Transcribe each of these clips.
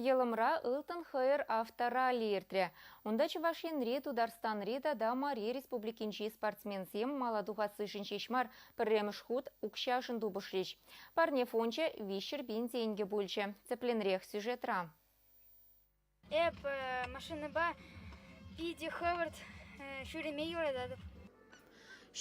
Йӑлӑмра Ылтӑн хӑйӑр авторалли иртрӗ. Унта Чӑваш Енри, Тутарстанри тата Мари Республикинчи спортсменсем мала тухассишӗн ҫеҫ мар, пӗрремӗш хут укҫашӑн тупӑшрӗҫ. Парне фончӗ 300 пин тенкӗ пулчӗ. Тӗплӗнрех сюжетра. Эп машинӑпа питӗ хӑвӑрт ҫӳреме юрататӑп.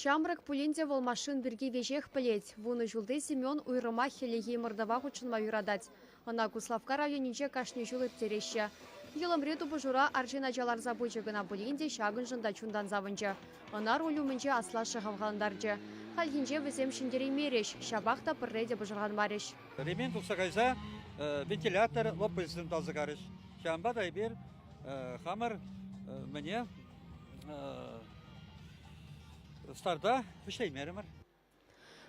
Ҫамрӑк пулин те вӑл машин пирки веҫех пӗлет. Вунӑ ҫулти Семен уйрӑмах хӗллехи ӑмӑртӑва хутшӑнма юратать. Ӑна Куславкка районӗнче кашни ҫул ирттереҫҫӗ. Йӑлӑмри тупӑшура арҫын ача ларса пычӗ кӑна пулин те ҫакӑншӑн та чунтан савӑнчӗ. Ӑна руль умӗнче аслашшӗ хавхалантарчӗ. Хальхинче вӗсем ҫӗнтереймерӗҫ, ҫапах та пӗрре те пӑшӑрханмарӗҫ. Ремень тухса кайса вентилятор лопасӗсем талса карӗҫ. Ҫавӑнпа та эпир хамӑр мӗне старта вӗҫлеймерӗмӗр.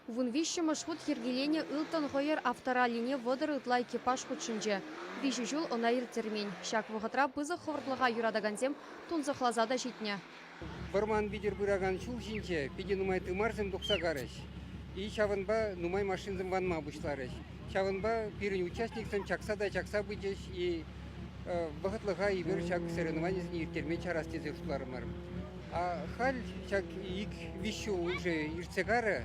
Вун виҫҫӗмӗш хут йӗркеленӗ Ылтӑн хӑйӑр автораллине 30 ытла экипаж хутшӑнчӗ. Виҫӗ ҫул ӑна ирттермен. Ҫак вӑхӑтра пысӑк хӑвӑртлӑха юратакансем тунсӑхласа та ҫитнӗ. Вӑрман витӗр пыракан ҫул ҫинче питӗ нумай тымарсем тухса карӗҫ. И ҫавӑнпа нумай машинсем ванма пуҫларӗҫ. Ҫавӑнпа пирӗн участниксем чакса та чакса пычӗҫ и вӑхӑтлӑха эпир ҫак соревнованисене ирттерме чарас тесе шутларӑмӑр. А халь ҫак ик-виҫ ҫул уже иртсе карӗ,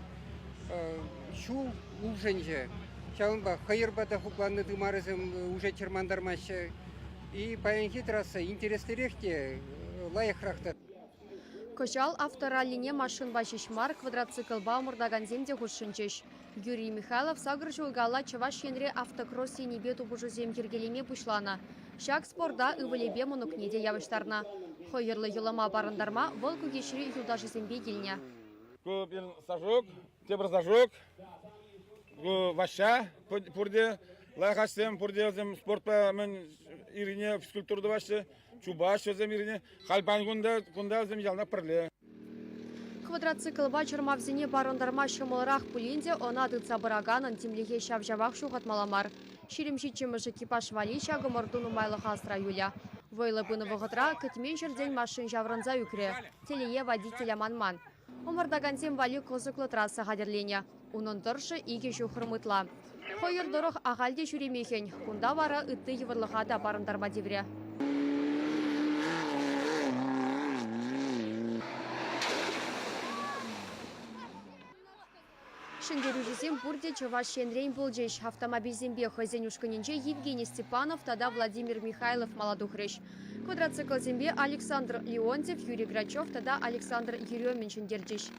ҫул улшӑнчӗ. Ҫавӑнпа хӑйӑрпа та хупланнӑ тымарӗсем уже чӑрмантармаҫҫӗ. И паянхи трасса интереслӗрех те, лайӑхрах та. Кӑҫал автораллине машинпа ҫеҫ мар, квадроциклпа ӑмӑртакансем те хутшӑнчӗҫ. Юрий Михайлов сакӑр ҫул каялла Чӑваш Енре автокросс енӗпе тупӑшусем йӗркелеме пуҫланӑ. Ҫак спорта ывӑлӗпе мӑнукне те явӑҫтарнӑ. Хӑйӑрлӑ йӑлӑма парӑнтарма вӑл Кӳкеҫри юлташӗсемпе килнӗ. Ку пирӗн Сашук, тепӗр Сашук, ку Ваҫҫа, пурте лайӑх ачсем, пурте вӗсем спортпа мӗн ирхине физкультура тӑваҫҫӗ, чупаҫҫӗ вӗсем ирхине. Халь паян кунта, кунта вӗсем яланах пӗрле. Квадроциклпа чӑрмавсене парӑнтарма ҫӑмӑлрах пулин те ӑна тытса пыраканӑн тимлӗхе ҫав-ҫавах ҫухатмалла мар. 27-мӗш экипаж валли ҫак ӑмӑрту нумайлӑха асра юлӗ. Вӑйлӑ пынӑ вӑхӑтра кӗтмен ҫӗртен машин ҫаврӑнса ӳкрӗ. Телее водитель аманман. Ӑмӑртакансем валли кӑсӑклӑ трасса хатӗрленӗ. Унӑн тӑршшӗ икӗ ҫухрӑм ытла. Хӑйӑр тӑрӑх ахаль те ҫӳреме хӗн. Кунта вара ытти йывӑрлӑха та парӑнтарма тиврӗ. Ҫӗнтерӳҫӗсем пурте Чӑваш Енрен пулчӗҫ. Автомобильсемпе хӑйсен ушкӑнӗнче Евгений Степанов тата Владимир Михайлов мала тухрӗҫ. Квадроциклсемпе Александр Леонтьев, Юрий Грачев тата Александр Еремин ҫӗнтерчӗҫ.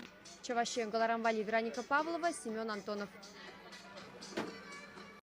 Чӑваш Ен кӑларӑм валли Вероника Павлова, Семен Антонов.